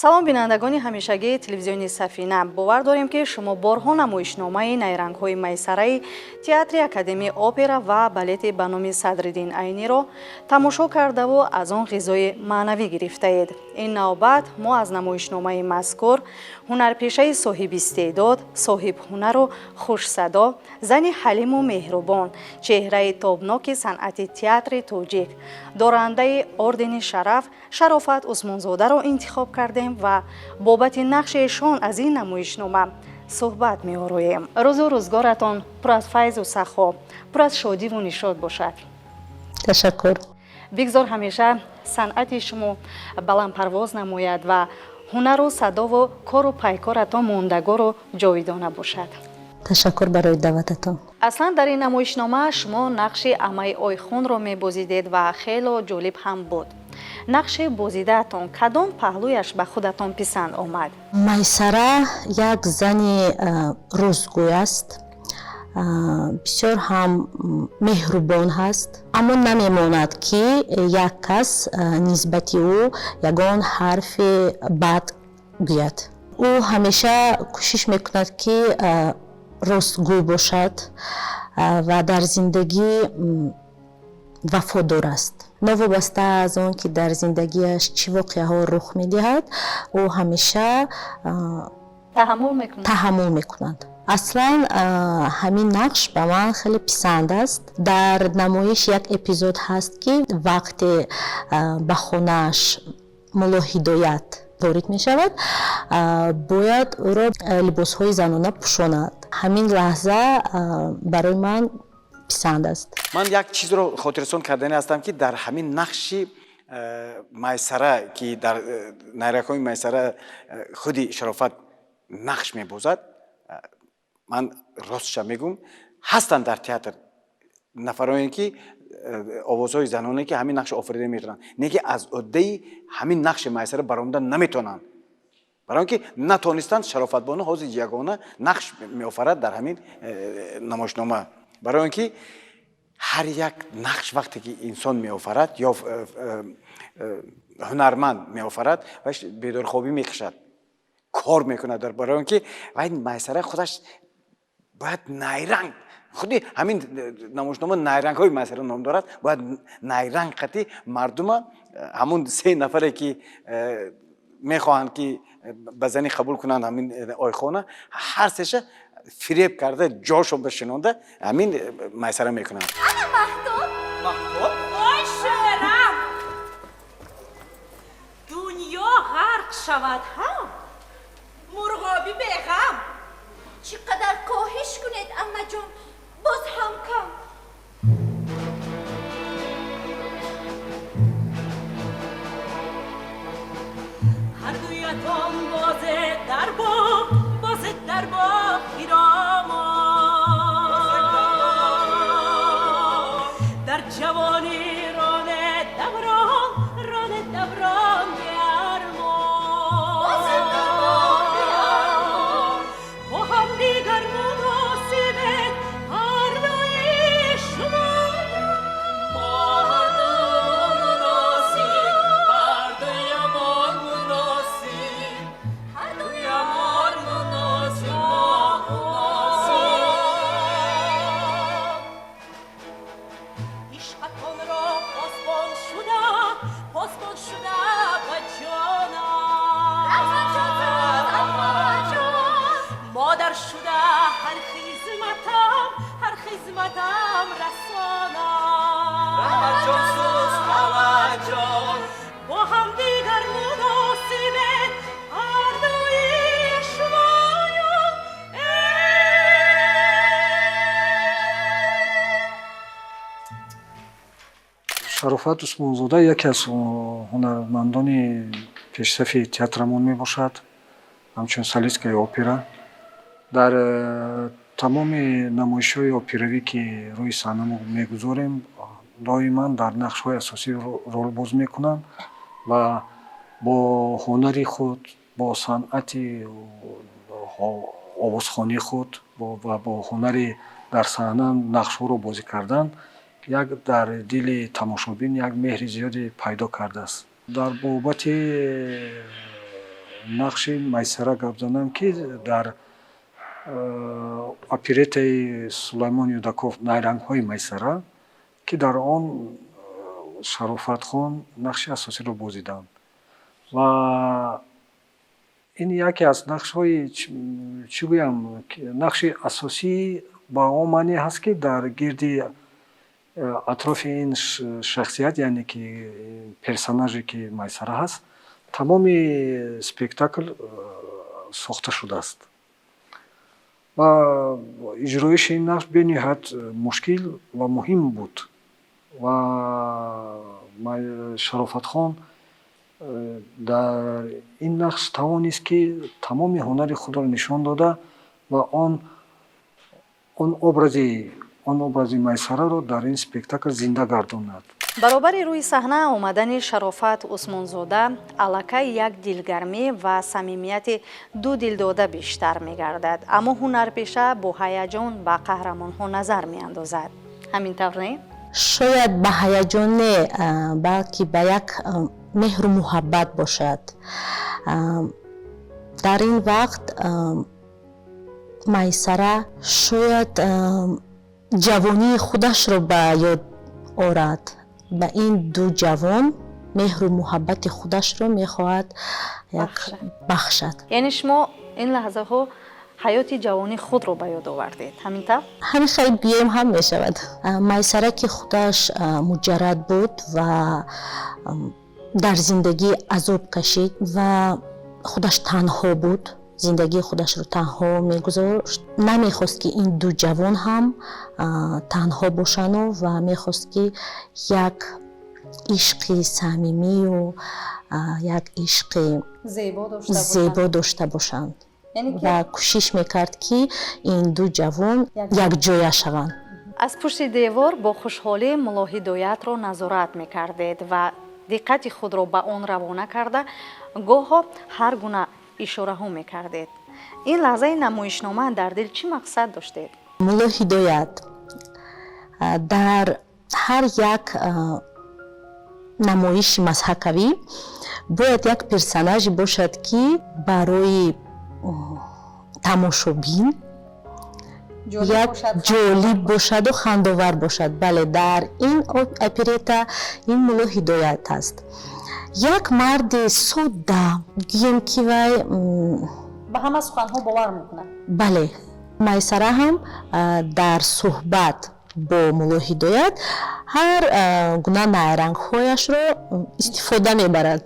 Салом, бинандагони ҳамешагии телевизиони Сафина. Бовар дорем, ки шумо борҳо намоишномаи Найрангҳои Майсараи Театри Академияи опера ва балети ба номи Садриддин Айниро тамошо кардаву аз он ғизои маънавӣ гирифтаед. Ин навбат мо аз намоишномаи мазкур ҳунарпешаи соҳибистеъдод, соҳибҳунару хушсадо, зани ҳалиму меҳрубон, чеҳраи тобноки санъати театри тоҷик, дорандаи ордени Шараф Шарофат Усмонзодаро интихоб кардем ва бобати нақши эшон аз ин намоишнома суҳбат меороем. Рӯзу рӯзгоратон пур аз файзу сахо, пур аз шодиву нишод бошад. Ташаккур. Бигзор ҳамеша санъати шумо баландпарвоз намояд ва ҳунару садову кору пайкоратон мондагору ҷовидона бошад. Ташаккур барои даъвататон. Аслан, дар ин намоишнома шумо нақши амаи Ойхунро мебозидед ва хело ҷолиб ҳам буд. Нақши бозидаатон кадом паҳлӯяш ба худатон писанд омад? Майсара як зани ростгӯй аст, бисёр ҳам меҳрубон ҳаст, аммо намемонад, ки як кас нисбати ӯ ягон ҳарфи бад гӯяд. Ӯ ҳамеша кӯшиш мекунад, ки ростгӯй бошад ва дар зиндагӣ вафодор аст. Новобаста аз он ки дар зиндагиаш чӣ воқеаҳо рух медиҳад, ӯ ҳамеша таҳаммул мекунад. Таҳаммул мекунад. Аслан, ҳамин нақш ба ман хеле писанд аст. Дар намоиш як эпизод ҳаст, ки вақте ба хонааш Мулло Ҳидоят ворид мешавад, бояд ӯро либосҳои занона пӯшонад. Ҳамин лаҳза барои ман писанд аст. Ман як чизро хотиррасон кардани ҳастам, ки дар ҳамин нақши Майсара, ки дар Найрангҳои Майсара худи Шарофат нақш мебозад, ман ростша мегӯм, ҳастанд дар театр нафароне, ки овозҳои заноне, ки ҳамин нақшро офарида метавонанд, не ки аз ӯҳдаи ҳамин нақши Майсара баромада наметавонанд, барои он ки натонистанд. Шарофатбону ҳозир ягона нақш меофарад дар ҳамин намоишнома, барои он ки ҳар як нақш, вақте ки инсон меофарад ё ҳунарманд меофарад, вай бедорхобӣ мекашад, кор мекунад, барои он ки вай Майсара худаш бояд найранг, худи ҳамин намоишнома Найрангҳои Майсара ном дорад, бояд найранг қати мардума, ҳамун се нафаре, ки мехоҳанд, ки ба занӣ қабул кунанд ҳамин Ойхона, ҳар сеша фиреб карда, ҷошон бишинонда, ҳамин Майсара мекунанд. Ана Маҳтоб. Маҳтоб. Ой, шӯрам, дунё ғарқ шавад ҳам, мурғоби беғам. Чӣ қадар коҳиш кунед, аммаҷон, боз ҳам кам. Ҳардуятон бозе дар боғ, бозе дар боғ хиромон, дар ҷавонӣ роне даврон, роне даврон беармон, бо ҳамдигар муносибед ҳардуи шумо. Бо ҳарду муносиб, ҳардуямон муносиб, ҳардуямон муносиб, мо муносиб. Ишқатонро посбон шуда, посбон шуда ба ҷонам, модар шуда ҳар хизматам, ҳар хизматам расонам. Раҳматҷон, сӯз, холаҷон. Бо ҳамдигар муносибед ҳардуи шумоён. Шарофат Усмонзода яке аз ҳунармандони пешсафи театрамон мебошад, ҳамчун солисткаи опера. Дар тамоми намоишҳои операвӣ, ки рӯи саҳна мегузорем, доиман дар нақшҳои асосӣ ролбоз мекунанд ва бо ҳунари худ, бо санъати овозхонии худ ва бо ҳунари дар саҳна нақшҳоро бозӣ кардан як дар дили тамошобин як меҳри зиёде пайдо кардааст. Дар бобати Нақши Майсара гап занам, ки дар опереттаи Сулаймон Юдаков «Найрангҳои Майсара», ки дар он Шарофатхон нақши асосиро бозиданд, ва ин яке аз нақшҳои, чӣ гӯям, нақши асосӣ ба он маъне ҳаст, ки дар гирди атрофи ин шахсият, яъне ки персонаже, ки Майсара ҳаст, тамоми спектакл сохта шудааст. Ва иҷроиши ин нақш бениҳоят мушкил ва муҳим буд, ва Шарофатхон дар ин нақш тавонист, ки тамоми ҳунари худро нишон дода ва он образи Майсараро дар ин спектакл зинда гардонад. Баробари рӯи саҳна омадани Шарофат Усмонзода аллакай як дилгармӣ ва самимияти ду дилдода бештар мегардад, аммо ҳунарпеша бо ҳаяҷон ба қаҳрамонҳо назар меандозад. Ҳамин тавр, не? Шояд ба ҳаяҷон не, балки ба як меҳру муҳаббат бошад. Дар ин вақт Майсара шояд ҷавонии худашро ба ёд орад, ба ин ду ҷавон меҳру муҳаббати худашро мехоҳад як бахшад. Яъне шумо ин лаҳзаҳо ҳаёти ҷавонии худро ба ёд овардед, ҳамин тавр? Ҳамин хел гӯем ҳам мешавад. Майсара, ки худаш муҷаррад буд ва дар зиндагӣ азоб кашид ва худаш танҳо буд, зиндагии худашро танҳо мегузошт, намехост, ки ин ду ҷавон ҳам танҳо бошану ва мехост, ки як ишқи самимию як ишқи зебо дошта бошанд ва кӯшиш мекард, ки ин ду ҷавон якҷоя шаванд. Аз пушти девор бо хушҳолӣ Мулло Ҳидоятро назорат мекардед ва диққати худро ба он равона карда, гоҳо ҳар гуна ишораҳо мекардед. Ин лаҳзаи намоишнома дар дил чӣ мақсад доштед? Мулло Ҳидоят дар ҳар як намоиши мазҳакавӣ бояд як персонаже бошад, ки барои тамошобин як ҷолиб бошаду хандовар бошад. Бале, дар ин оперета ин Мулло Ҳидоят аст, як марди содда, гӯем ки вай ба ҳама суханҳо бовар мекунад. Бале, Майсара ҳам дар суҳбат бо Мулло Ҳидоят ҳар гуна найрангҳояшро истифода мебарад.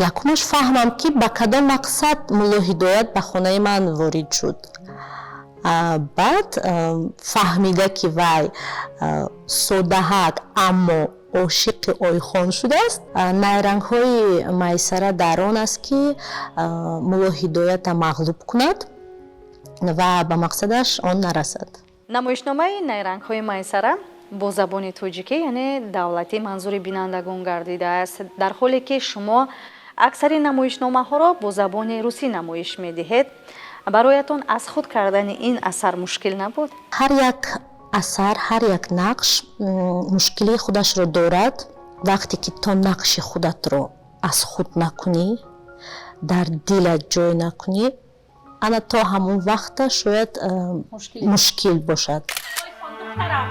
Якумаш, фаҳмам, ки ба кадом мақсад Мулло Ҳидоят ба хонаи ман ворид шуд. Баъд фаҳмида, ки вай содаҳак, аммо ошиқи Ойхон шудааст. Найрангҳои Майсара дар он аст, ки Мулло Ҳидоята мағлуб кунад ва ба мақсадаш он нарасад. Намоишномаи «Найрангҳои Майсара» бо забони тоҷикӣ, яъне давлатӣ, манзури бинандагон гардидааст, дар ҳоле ки шумо аксари намоишномаҳоро бо забони русӣ намоиш медиҳед. Бароятон аз худ кардани ин асар мушкил набуд? Ҳар як асар, ҳар як нақш мушкилии худашро дорад. Вақте ки то нақши худатро аз худ накунӣ, дар дилат ҷой накунӣ, ана то ҳамон вақта шояд мушкил бошад. Духтарам,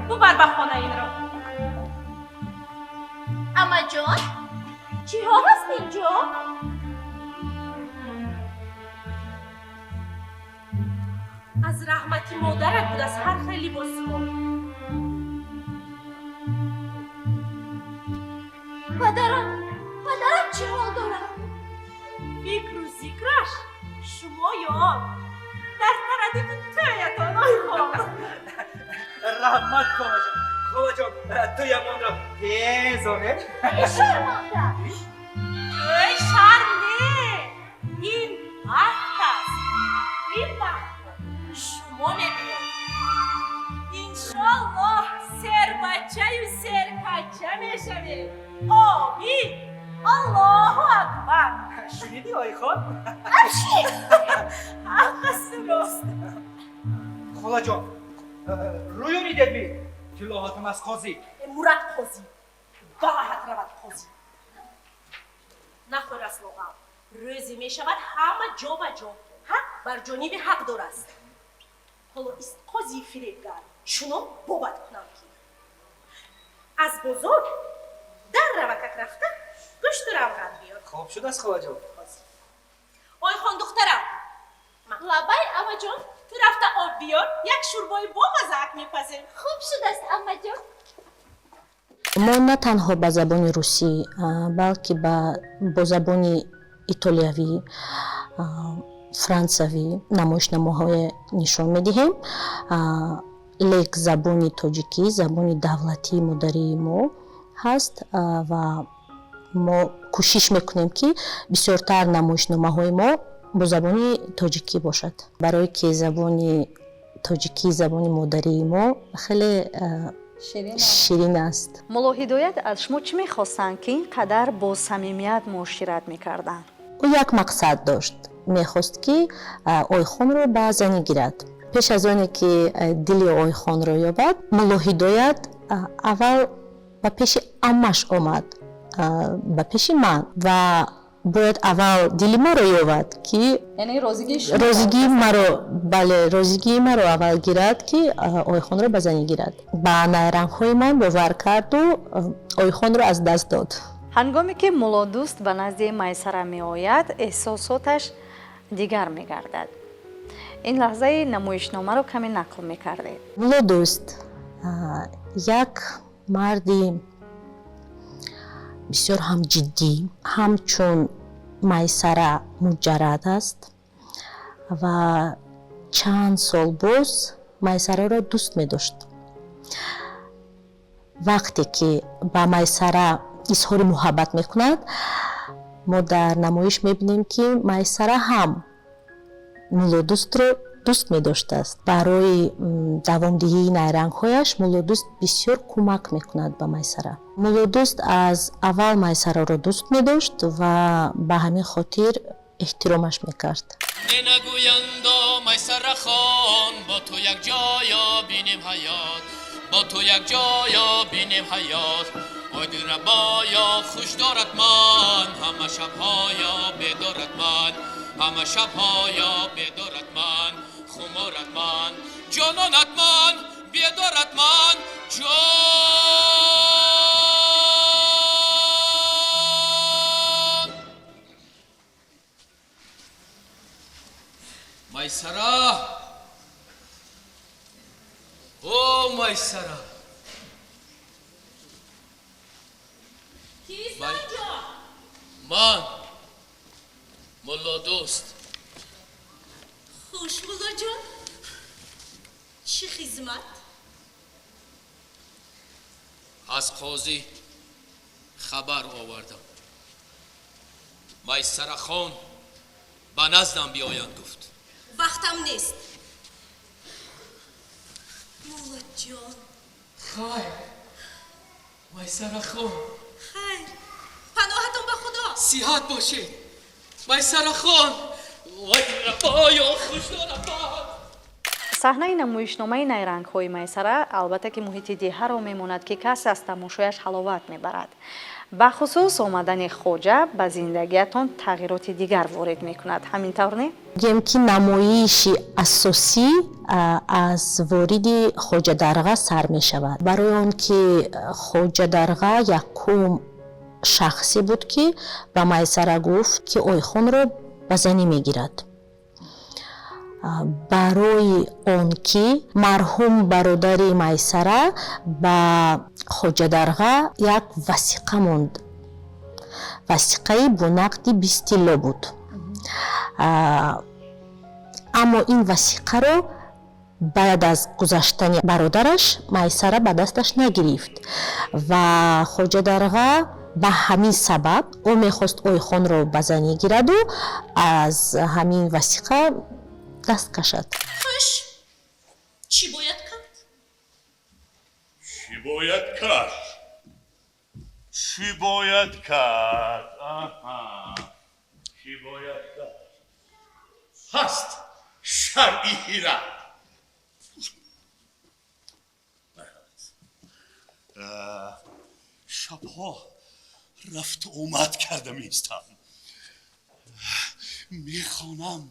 бубар ба хона инро. Амаҷон, чиҳо ҳаст инҷо? Аз раҳмати модарат буд, аз ҳар хел либосҳо. Падарам, падарам чӣ ҳол дорад? Фикру зикраш шумоён дар тарадифи тӯятон, Ойхон. Раҳмат, холаҷон. Холаҷон, тӯямонро тез оред. Шарманда! Эй, шарм не, ин бахт аст. Ин бахтро шумо мебинед. Иншоллоҳ, сербачаю серкача мешавед. Омин, Аллоҳу акбар. Шуниди, Ойхон? Ҳаққаси рост. Холаҷон, рӯёнидедми тиллоҳотам аз қозӣ? Мурад қозӣ, баҳат равад қозӣ. Нахӯр аз лоғам. Рӯзе мешавад ҳама ҷо ба ҷо, ҳақ бар ҷониби ҳақдор аст. Ҳоло ист қозии фиребгар чунон бобат кунам, ки аз бозор дар равакак рафта гӯшту равған биёр. Хоб шудааст, холаҷон. Ойхон, духтарам, лаббай, амаҷон. Ту рафта об биёр, як шӯрбои бомазаак мепазем. Хуб шудааст, аммаҷон. Мо на танҳо ба забони русӣ, балки бо забони итолиявӣ, франсавӣ намоишномаҳое нишон медиҳем. Лек забони тоҷикӣ забони давлатии модарии мо ҳаст ва мо кӯшиш мекунем, ки бисёртар намоишномаҳои мо бо забони тоҷикӣ бошад, барое ки забони тоҷикӣ забони модарии мо хеле ширин аст. Мулло Ҳидоят аз шумо чӣ мехостанд, ки ин қадар бо самимият муошират мекарданд? Ӯ як мақсад дошт: мехост, ки Ойхонро ба занӣ гирад. Пеш аз оне ки дили Ойхонро ёбад, Мулло Ҳидоят аввал ба пеши аммаш омад, ба пеши ман, ва бояд аввал дили маро ёбад, ки розигии маро, бале, розигии маро аввал гирад, ки Ойхонро ба занӣ гирад. Ба найрангҳои ман бовар карду Ойхонро аз даст дод. Ҳангоме ки Муллодӯст ба назди Майсара меояд, эҳсосоташ дигар мегардад. Ин лаҳзаи намоишномаро каме нақл мекардед. Муллодӯст як марди бисёр ҳам ҷиддӣ, ҳамчун Майсара муҷаррад аст ва чанд сол боз Майсараро дӯст медошт. Вақте ки ба Майсара изҳори муҳаббат мекунад, мо дар намоиш мебинем, ки Майсара ҳам Муллодӯстро дӯст медоштааст. Барои давомдиҳии найрангҳояш Муллодӯст бисёр кӯмак мекунад ба Майсара. Муллодӯст аз аввал Майсараро дӯст медошт ва ба ҳамин хотир эҳтиромаш мекард. Нагӯяндо, Майсарахон, бо ту як ҷоё бинем ҳаёт, бо ту як ҷоё бинем ҳаёт. Ой, дилрабоё, хуш дорад ман, ҳама шабҳоё бедорад ман, ҳама шабҳоё бедорад ман, хуморад ман, ҷононат ман, бедорад ман ҷон. Майсара, о Майсара! Кист онҷо? Ман, Муллодӯст. Хуш, муллоҷон, чӣ хизмат? Аз қозӣ хабар овардам. Майсарахон ба наздам биёянд гуфт. Вақтам нест, муллоҷон. Хайр, Майсарахон. Хайр, паноҳатон ба Худо. Сиҳат бошед, Майсарахон. Вой, рабоё, хуш дорам. Саҳнаи намоишномаи Найрангҳои Майсара албатта ки муҳити деҳаро мемонад, ки кас аз тамошояш ҳаловат мебарад. Бахусус омадани хоҷа ба зиндагиятон тағйироти дигар ворид мекунад, ҳамин тавр не? Гӯем, ки намоиши асосӣ аз вориди Хоҷадарға сар мешавад, барои он ки Хоҷадарға якум шахсе буд, ки ба Майсара гуфт, ки Ойхонро ба занӣ мегирад, барои он ки марҳум бародари Майсара ба Хоҷадарға як васиқа монд. Васиқаи бо нақди 20 тилло буд, аммо ин васиқаро баъд аз гузаштани бародараш Майсара ба дасташ нагирифт ва Хоҷадарға ба ҳамин сабаб ӯ мехост Ойхонро ба занӣ гираду аз ҳамин васиқа даст кашад. Хуш, чӣ бояд кард? Чӣ бояд кард? Чӣ бояд кард? Аҳа, чӣ бояд кард? Ҳаст шаръи ҳила. Шабҳо рафту омад карда меистам. Мехонам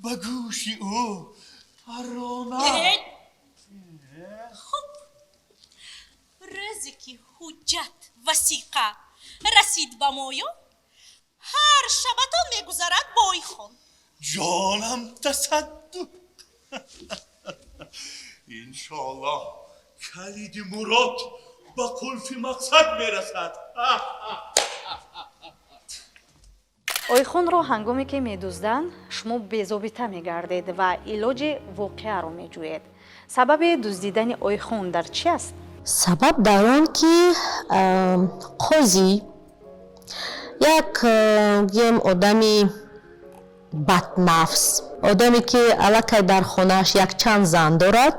ба гӯши ӯ тарона. Хуб, рӯзе ки ҳуҷҷат, васиқа расид ба моё, ҳар шабатон мегузарад бо Ойхон. Ҷонам тасаддуқ. Иншоаллоҳ, калиди мурод ба қулфи мақсад мерасад. Ойхонро ҳангоме ки медузданд, шумо безобита мегардед ва илоҷи воқеаро меҷӯед. Сабаби дуздидани Ойхон дар чи аст? Сабаб дар он, ки қозӣ як, гӯем, одами баднафс, одаме ки аллакай дар хонааш якчанд зан дорад,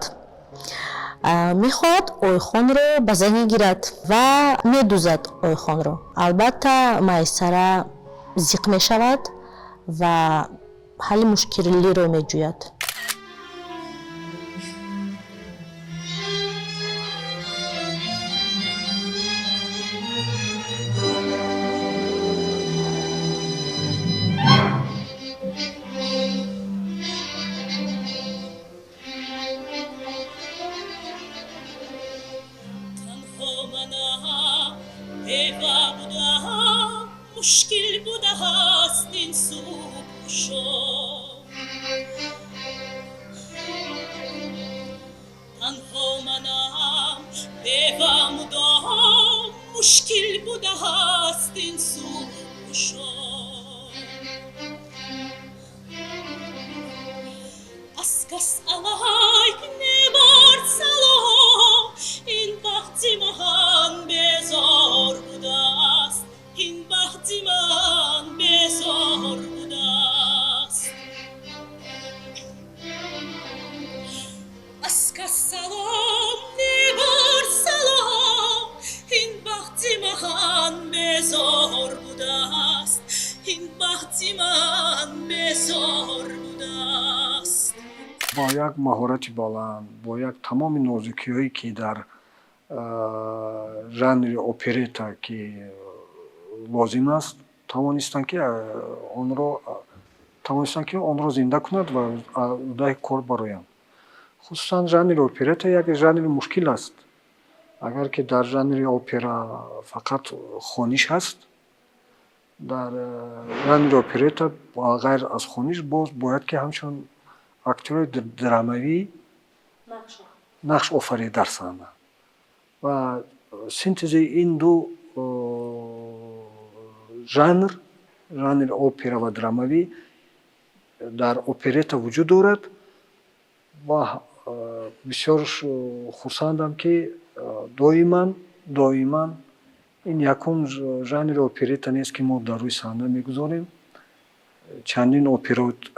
мехоҳад Ойхонро ба занӣ гирад ва медузад Ойхонро. Албатта, Майсара зиқ мешавад ва ҳалли мушкилиро меҷӯяд. Танҳо манам бева будам, мушкил будааст ин субҳу шом. Танҳо манам бева мудом, мушкил будааст ин субҳу шом. Аз кас алайк небард салом, ин бахти ман безор будааст, ин бахти ман безор будааст. Аз кас салом небард салом, ин бахти ман безор будааст, ин бахти ман безор будааст. Бо як маҳорати баланд, бо як тамоми нозукиҳое, ки дар жанри оперета ки лозим аст, тавонистанд, ки онро зинда кунад ва аз уҳдаи кор бароянд. Хусусан жанри оперета як жанри мушкил аст. Агар ки дар жанри опера фақат хониш ҳаст, дар жанри оперета ғайр аз хониш боз бояд ки ҳамчун актёри драмавӣ нақш офарид дар саҳна ва синтези ин ду жанр, жанри опера ва драмавӣ, дар оперета вуҷуд дорад. Ва бисёр хурсандам, ки доиман ин якум жанри оперета нест, ки мо дар рӯи саҳна мегузорем. Чандин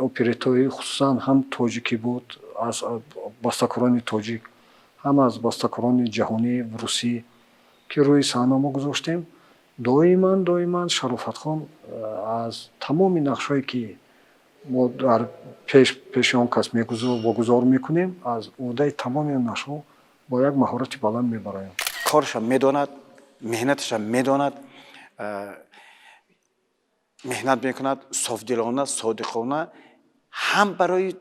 оперетаҳои, хусусан ҳам тоҷикӣ буд, аз бастакорони тоҷик, ҳам аз бастакорони ҷаҳонӣ, русӣ, ки рӯи саҳна мо гузоштем, доиман Шарофатхон аз тамоми нақшҳое, ки мо дар пеши он кас вогузор мекунем, аз уҳдаи тамоми нақшҳо бо як маҳорати баланд мебароянд. Корашам медонад, меҳнаташам медонад, меҳнат мекунад софдилона, содиқона, ҳам барои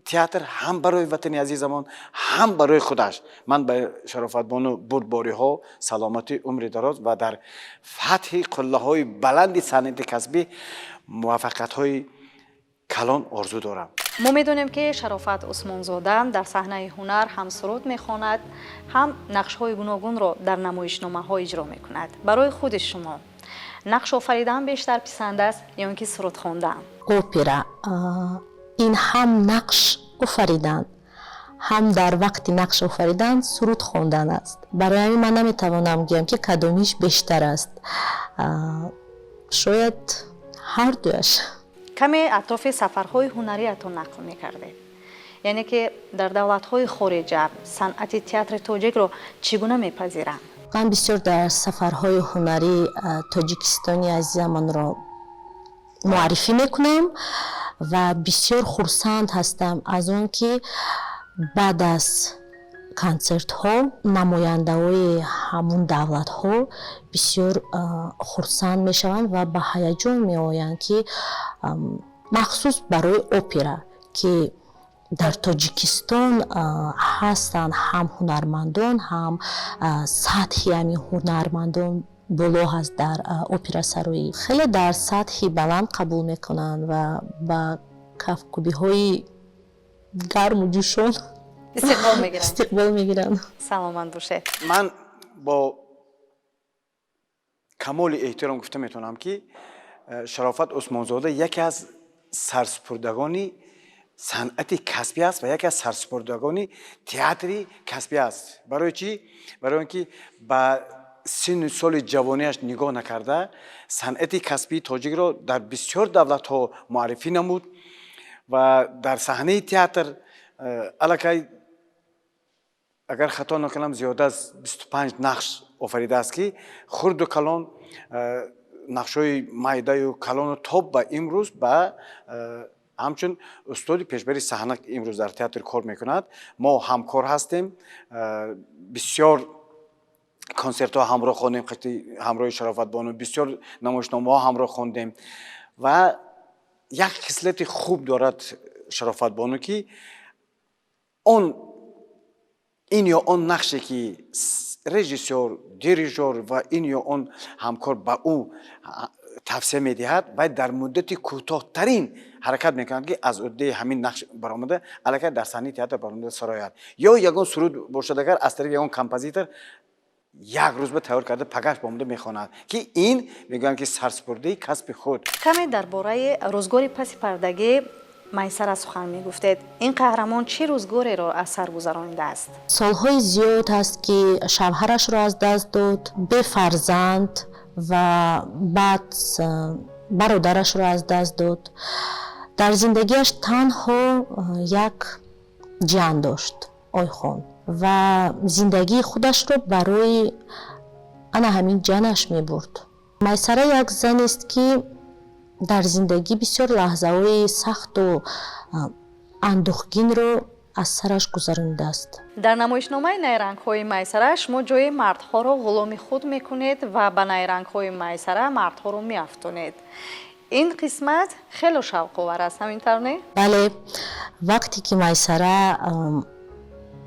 театр, ҳам барои ватани азизамон, ҳам барои худаш. Ман ба Шарофатбону бурдбориҳо, саломатӣ, умри дароз ва дар фатҳи қуллаҳои баланди санъати касбӣ муваффақиятҳои калон орзу дорам. Мо медонем, ки Шарофат Усмонзода дар саҳнаи ҳунар ҳам суруд мехонад, ҳам нақшҳои гуногунро дар намоишномаҳо иҷро мекунад. Барои худи шумо нақш офаридан бештар писанд аст ё ин ки суруд хондан? Опера ин ҳам нақш офаридан, ҳам дар вақти нақш офаридан суруд хондан аст. Барои ҳамин ман наметавонам гӯям, ки кадомиш бештар аст. Шояд ҳардуяш. Каме атрофи сафарҳои ҳунариятон нақл мекардед, яъне ки дар давлатҳои хориҷа санъати театри тоҷикро чӣ гуна мепазиранд? Ман бисёр дар сафарҳои ҳунарӣ Тоҷикистони азизамонро муаррифӣ мекунам ва бисёр хурсанд ҳастам аз он, ки баъд аз Консертҳо намояндаҳои ҳамун давлатҳо бисёр хурсанд мешаванд ва ба ҳаяҷон меоянд, ки махсус барои опера, ки дар Тоҷикистон ҳастанд ҳам ҳунармандон, ҳам сатҳи ҳамин ҳунармандон боло ҳаст, дар операсароӣ хеле дар сатҳи баланд қабул мекунанд ва ба кафкӯбиҳои гарму ҷӯшон истиқбол мегиранд. Истиқбол мегиранд. Саломат бошед. Ман бо камоли эҳтиром гуфта метавонам, ки Шарофат Усмонзода яке аз сарсупурдагони санъати касбӣ аст ва яке аз сарсупурдагони театри касбӣ аст. Барои чӣ? Барои он ки ба синну соли ҷавониаш нигоҳ накарда, санъати касбии тоҷикро дар бисёр давлатҳо муаррифӣ намуд ва дар саҳнаи театр аллакай, агар хато накунам, зиёда аз 25 нақш офаридааст, ки хурду калон, нақшҳои майдаю калону то ба имрӯз ба ҳамчун устоди пешбари саҳна имрӯз дар театр кор мекунад. Мо ҳамкор ҳастем, бисёр консертҳо ҳамроҳ хондем ҳамроҳи Шарофатбону, бисёр намоишномаҳо ҳамроҳ хондем. Ва як хислати хуб дорад Шарофатбону, ки он ин ё он нақше ки режиссёр, дирижёр ва ин ё он ҳамкор ба ӯ тавсия медиҳад, вай дар муддати кӯтоҳтарин ҳаракат мекунад, ки аз ӯҳдаи ҳамин нақш баромада, аллакай дар саҳнаи театр баромада сарояд. Ё ягон суруд бошад, агар аз тарафи ягон композитор як рӯз ба тайёр карда, пагаш бомада мехонад, ки ин мегӯянд, ки сарсупурдаи касби худ. Каме дар бораи рӯзгори паси пардагӣ Майсара сухан мегуфтед. Ин қаҳрамон чӣ рӯзгореро аз сар гузаронидааст? Солҳои зиёд аст, ки шавҳарашро аз даст дод, бефарзанд, ва баъд бародарашро аз даст дод. Дар зиндагиаш танҳо як ҷиян дошт, Ойхон, ва зиндагии худашро барои ана ҳамин ҷанаш мебурд. Майсара як занест, ки дар зиндагӣ бисёр лаҳзаҳои сахту андӯҳгинро аз сараш гузаронидааст. Дар намоишномаи Найрангҳои Майсара шумо ҷои мардҳоро ғуломи худ мекунед ва ба найрангҳои Майсара мардҳоро меафтонед. Ин қисмат хело шавқовар аст, ҳамин тавр не? Бале, вақте ки Майсара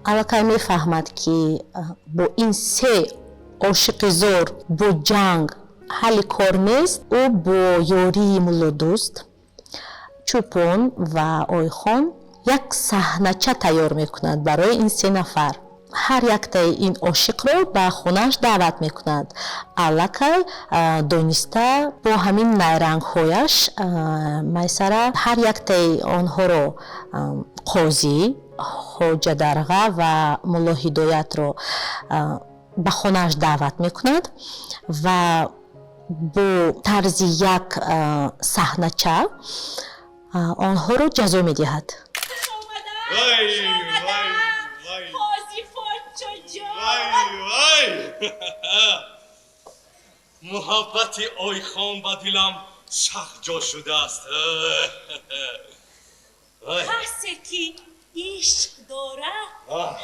аллакай мефаҳмад, ки бо ин се ошиқи зор бо ҷанг ҳалли кор нест, ӯ бо ёрии Муллодӯст, Чӯпон ва Ойхон як саҳнача тайёр мекунад барои ин се нафар. Ҳар яктаи ин ошиқро ба хонааш даъват мекунад. Аллакай дониста бо ҳамин найрангҳояш Майсара ҳар яктаи онҳоро, қозӣ, Хоҷадарға ва Мулло Ҳидоятро, ба хонааш даъват мекунад ва бо тарзи як саҳнача онҳоро ҷазо медиҳад. Вай, вай, вай! Қози подшоҷон! Вай, вай! Муҳаббати Ойхон ба дилам сахт ҷо шудааст. Вай! Касе ки ишқ дорад, Аҳ.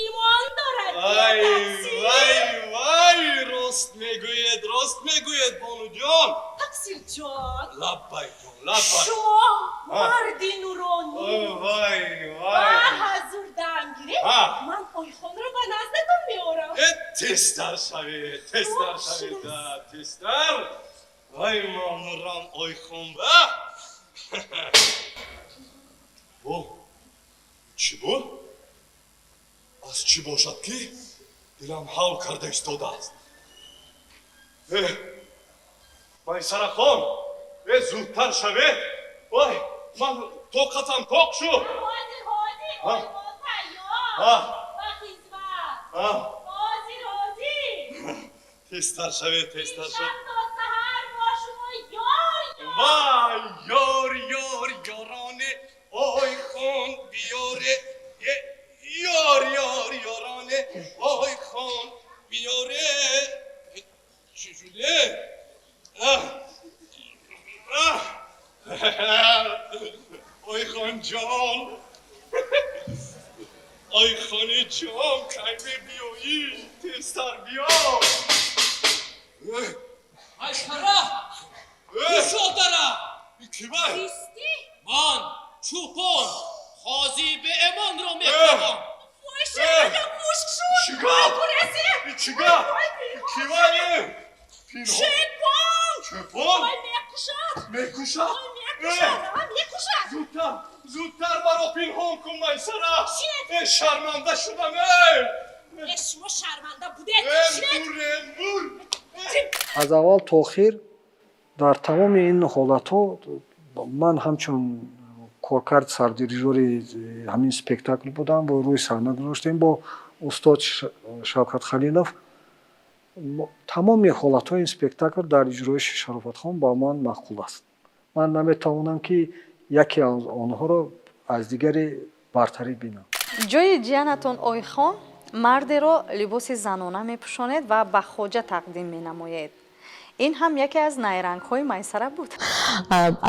имон дорад. Вай! Тақсир. Вай, вай, рост мегӯед, рост мегӯед, бонуҷон. Тақсирҷон! Лаббай ҷон, лаббай. Шумо А. марди нуронӣ. Вай, Ва вай! ҳазур дам гиред, А. ман Ойхонро ба наздатон меорам. Э, тезтар шавед, тезтар шавед, а, тезтар! Вай, мамнунам, Ойхон ба. Бу чӣ буд? Аз чӣ бошад, ки дилам ҳав карда истодааст? Э, Майсарахон, э, зудтар шавед! Вай, ман тоқатам тоқ шуд. Ҳозир, ҳозир! А. Ойхон тайёр. А. Ба хизмат. А, ҳозир, ҳозир! Тезтар шавед, тезтар шавед. Шаб то саҳар бо шумо ёр ёр. Вай, ёр, ёр, ёроне, Ойхон биёре, е, ёр, ёр, ёроне, Ойхон биёре. Э, чӣ шуде? Аҳ, аҳ. Ойхон ҷон, Ойхон. Ойхони ҷон, кай мебиёӣ? Тезтар биё. Майсара, кушодара. Ки вай? Кисти? Ман чӯпон, қозии беэмонро мехоҳам. Вой, шералям мушк шуд. Чӣ гап? Гурезӣ. Чӣ гап? Ки вай? Чӯпон. Чӯпон? Вой, мекушад. Мекушад? Вой, мекушад. А, мекушад. Зудтар, зудтар маро пинҳон кун, Майсара. Шинед. Э, шарманда шудам, эй! Э, шумо шарманда будед. Э, Шинед. мур, э, мур! Аз аввал то охир дар тамоми ин ҳолатҳо ман ҳамчун коркард сардирижори ҳамин спектакл будам ва рӯи саҳна гузоштем бо устод Шавкат Халилов. Тамоми ҳолатҳои ин спектакл дар иҷроиши Шарофатхон ба ман маъқул аст. Ман наметавонам, ки яке аз онҳоро аз дигаре бартарӣ бинам. Ҷои ҷиянатон Ойхон мардеро либоси занона мепӯшонед ва ба хоҷа тақдим менамоед. Ин ҳам яке аз найрангҳои Майсара буд.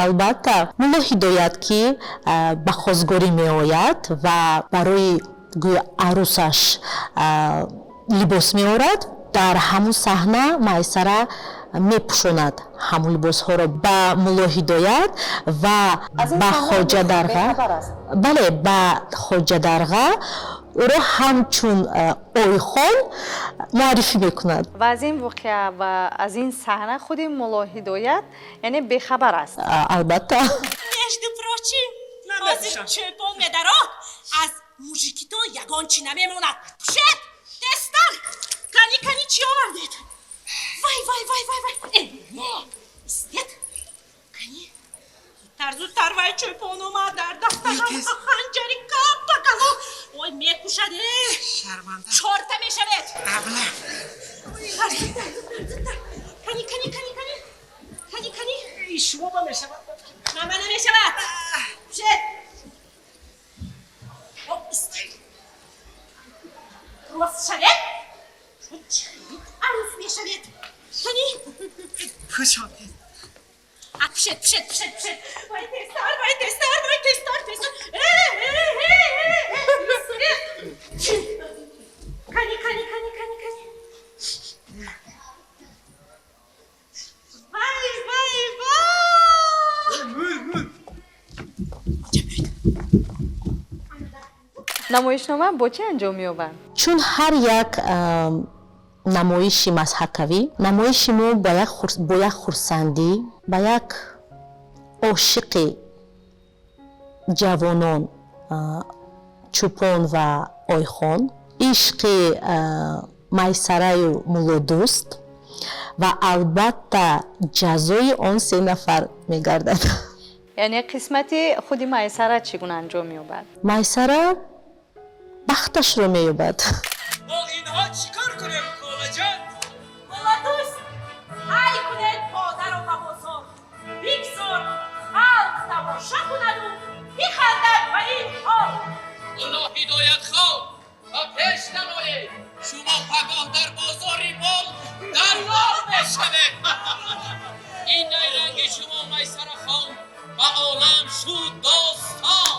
Албатта, Мулло Ҳидоят, ки ба хозгорӣ меояд ва барои гӯё арӯсаш либос меорад, дар ҳамун саҳна Майсара мепӯшонад ҳамун либосҳоро ба Мулло Ҳидоят ва Аз ин ба саҳна Хоҷа Дарға. бехабар аст. Бале, ба Хоҷа Дарға ӯро ҳамчун Ойхон муаррифӣ мекунад. Ва аз ин воқеа ва аз ин саҳна худи Мулло Ҳидоят яъне бехабар аст. Албатта. Между прочим, ҳозир чӯпон медарод, аз мужикитон ягон чӣ намемонад. Пушед, тезтар. Кани, кани, чӣ овардед? Вай, вай, вай, вай, вай! Э, не, истед. Кани, зудтар, зудтар, вай, чӯпон омад, дар дасташам ханҷари каппакало. Ой, мекушад, э! Шарманда. Чорта мешавед. Абла. Зудтар, зудтар, зудтар. Кани, кани, кани, кани, кани, кани. Шумо ба мешавад. Мама намешавад. Пушед. Оп, истед. Рост шавед. Шумо чӣ арӯс мешавед? Кани. Пӯшонед. А, пушед, пушед, пушед, пушед. Вай, тезтар, вай, тезтар, вай, тезтар, тезтар. Э, э, э, э, э. Кани, кани, кани, кани, кани. Вай, вай, вай! Мур, мур! Намоишнома бо чӣ анҷом меёбад? Чун ҳар як намоиши мазҳакавӣ, намоиши мо бо як хурсандӣ, ба як ошиқи ҷавонон, Чӯпон ва Ойхон, ишқи Майсараю Муллодӯст ва албатта ҷазои он се нафар мегардад. Яъне қисмати худи Майсара чӣ гуна анҷом меёбад? Майсара бахташро меёбад. Бо инҳо чӣ кор кунем, холаҷон? Муллодӯст, ҳай кунед подаро ба бозор. Бигзор халқ тамоша кунаду бихандад ба ин ҳол. Мулло Ҳидоятхон, ба пеш дароед. Шумо пагоҳ дар бозори мол даллол мешавед. Ин найранги шумо, Майсарахон, ба олам шуд достон.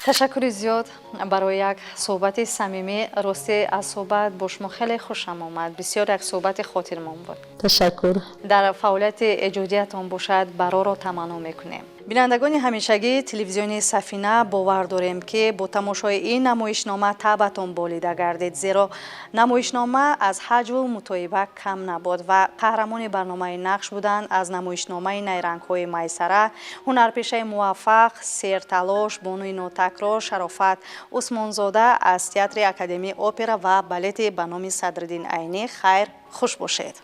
Ташаккури зиёд барои як суҳбати самимӣ. Ростӣ, аз суҳбат бо шумо хеле хушам омад, бисёр як суҳбати хотирмон буд. Ташаккур. Дар фаъолияти эҷодиятон бошад, бароро таманно мекунем. Бинандагони ҳамешагии телевизиони Сафина, бовар дорем, ки бо тамошои ин намоишнома таъбатон болида гардид, зеро намоишнома аз ҳаҷву мутоиба кам набуд ва қаҳрамони барномаи нақш буданд аз намоишномаи Найрангҳои Майсара ҳунарпешаи муваффақ, серталош, бонуи нотакрор Шарофат Усмонзода аз Театри Академияи опера ва балети ба номи Садриддин Айнӣ. Хайр, хуш бошед.